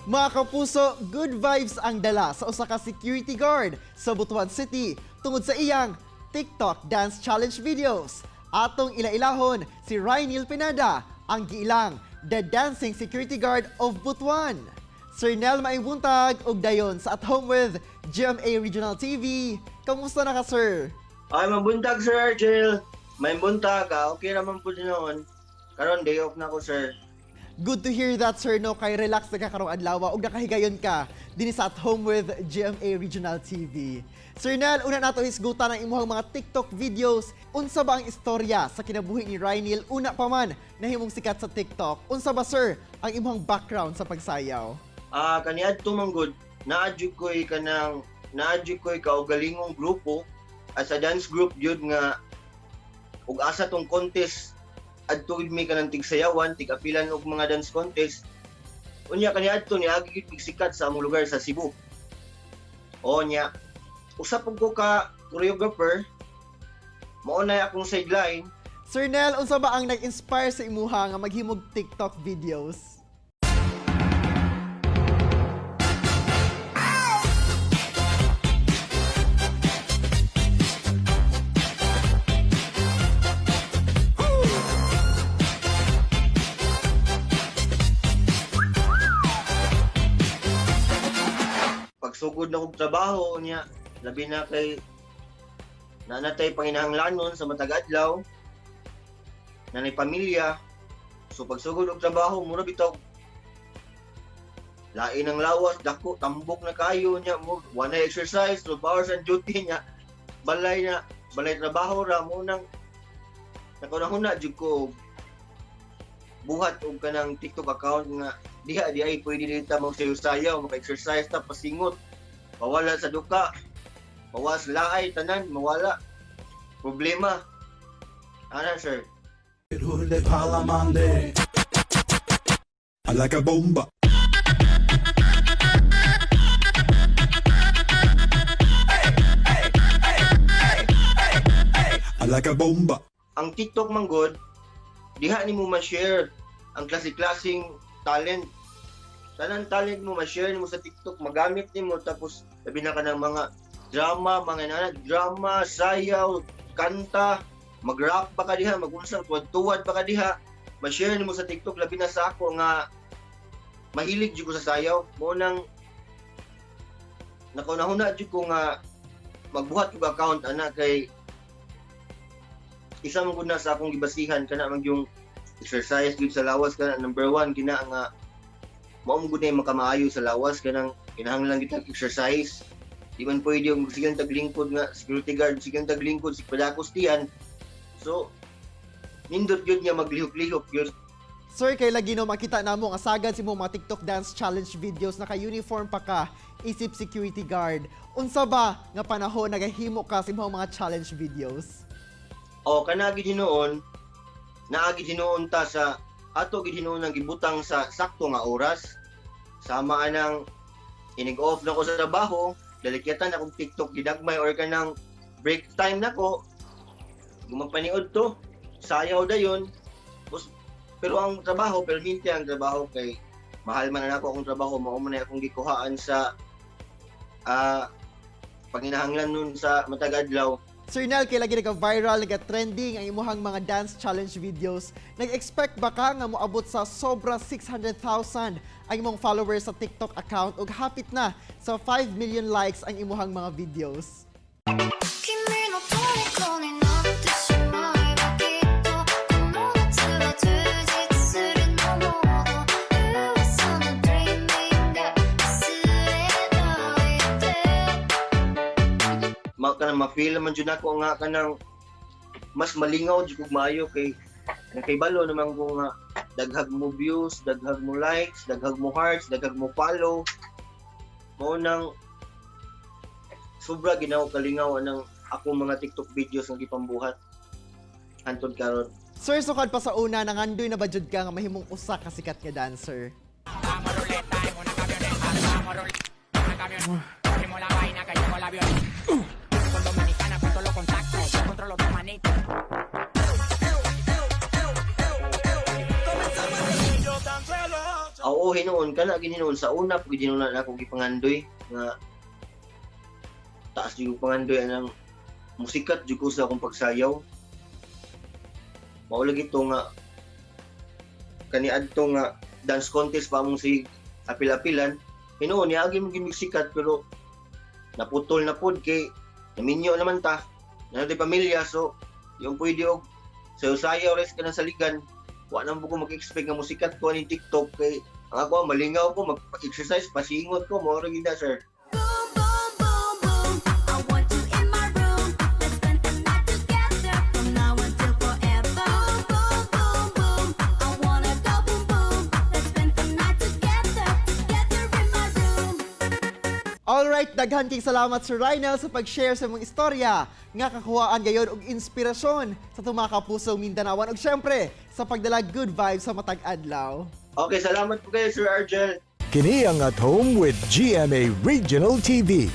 Mga kapuso, good vibes ang dala sa usa ka security guard sa Butuan City tungod sa iyang TikTok dance challenge videos. Atong ila-ilahon si Rynil Pineda, ang giilang the dancing security guard of Butuan. Sir Nel, maayong buntag ug dayon sa At Home with GMA Regional TV. Kamusta na ka, sir? Ay, mabuntag, Sir Argel. May buntag, ah. Okay naman po din noon. Karon day off na ko, sir. Good to hear that, sir, no? Kay relax na ka karong adlaw ug nakahigayon ka dinhi sa At Home with GMA Regional TV. Sir Nel, una nato hisgutan ang imuhang mga TikTok videos. Unsa ba ang istorya sa kinabuhi ni Rynil una pa man nahimong sikat sa TikTok? Unsa ba, sir, ang imuhang background sa pagsayaw? Ah, kaniadto man gud, naa jud ko'y kanang naa jud ko'y kaugalingong grupo as a dance group jud nga ug asa tong contest adto gid mi kanang tigsayawan, tig-apilan og mga dance contest. Unya kaniadto niagi gid mig sikat sa among lugar sa Cebu. O nya, usa pud ko ka choreographer, mao na akong sideline. Sir Nel, unsa ba ang nag-inspire sa imuha nga maghimog TikTok videos? Pagsugod na kog trabaho niya, labi na kay nanatay panginahanglanon sa matag adlaw, nanay pamilya. So pagsugod og trabaho, mura bitaw lain ang lawas, dako, tambok na kayo niya mo, wala exercise, 12 hours ang duty niya, balay na balay trabaho ra mo nang nakunahuna jud ko og buhat og kanang TikTok account nga diha di ay pwede dito magsayaw-sayaw, maka-exercise ta, pasingot, mawala sa duka, mawas laay tanan, mawala problema ana, sir. I like a bomba. I like a bomba. Ang TikTok man gud, diha nimo ma-share ang klase-klaseng talent. Tanan talent mo ma-share nimo sa TikTok, magamit nimo. Tapos labi na ka ng mga drama, mga nana, drama, sayaw, kanta, mag-rap pa ka diha, magunsa, tuwad-tuwad pa ka diha, ma-share nimo sa TikTok. Labi na sa ako nga mahilig jud ko sa sayaw, mo nang nakaunahuna jud ko nga magbuhat og account ana kay isa man gud na sa akong gibasihan kana man yung exercise gyud sa lawas. Kana number one gina nga mao man gud na yung makamaayo sa lawas, kanang kinahanglan gyud tag exercise. Di man pwede yung sigang taglingkod nga security guard, sigang taglingkod sig padakos tiyan. So nindot gyud nga maglihok-lihok gyud. Sir, kay lagi no makita namo nga sagad sa imong mga TikTok dance challenge videos, naka-uniform pa ka isip security guard. Unsa ba nga panahon nagahimo ka sa imong mga challenge videos? O kana gid hinuon, naa gid hinuon ta sa ato gid hinuon ang gibutang sa sakto nga oras. Sama anang inig off na ko sa trabaho, dalikyatan akong TikTok gidagmay or kanang break time nako, gumapaniod to, sayaw dayon. Pero ang trabaho permanente ang trabaho kay mahal man na ako akong trabaho, mao man na akong gikuhaan sa panginahanglan nun sa matag adlaw. Sir Nel, kay lagi nag-viral, nag-trending ang imuhang mga dance challenge videos. Nag-expect ba ka nga moabot sa sobra 600,000 ang imong followers sa TikTok account ug hapit na sa 5 million likes ang imuhang mga videos? 君の虜になってしまえばきっとこの夏は充実するの。もっと噂の dreaming が忘れないで。 Ma kanang ma-feel man jud nako nga kanang mas malingaw jud kog maayo kay nakibalo naman ko nga daghag mo views, daghag mo likes, daghag mo hearts, daghag mo follow. Mao nang sobra ginaw kalingaw anang akong mga TikTok videos nga gipambuhat hantod karon. Sir, sukad pa sa una, nangandoy na ba jud ka nga mahimong usa ka sikat nga dancer? Oo, Oo, hinuon kana gid hinuon sa una pud hinuon na ako gipangandoy nga taas jud ko pangandoy anang musikat jud ko sa akong pagsayaw. Mao lagi to nga kaniadto nga dance contest pa among si apil-apilan, hinuon niagi mo gid sikat, pero naputol na pod kay naminyo naman ta na pamilya, so yung pwede og sayo-sayaw res ka na sa ligan. Wa nang ko mag-expect nga musikat ko ani TikTok kay ang ako malingaw ko mag-exercise, pasingot ko mo ra gid na, sir. Boom, boom, boom, boom. I want you in my room. Let's spend the night together from now until forever. Boom, boom, boom, boom. I wanna go boom, boom. Let's spend the night together, together in my room. Alright, daghan kay salamat, Sir Rynel, sa pag-share sa imong istorya nga kakuhaan gayon og inspirasyon sa tumakapusong Mindanaoan ug syempre sa pagdala good vibes sa matag adlaw. Okay, salamat po kayo, Sir Argel. Kini ang At Home with GMA Regional TV.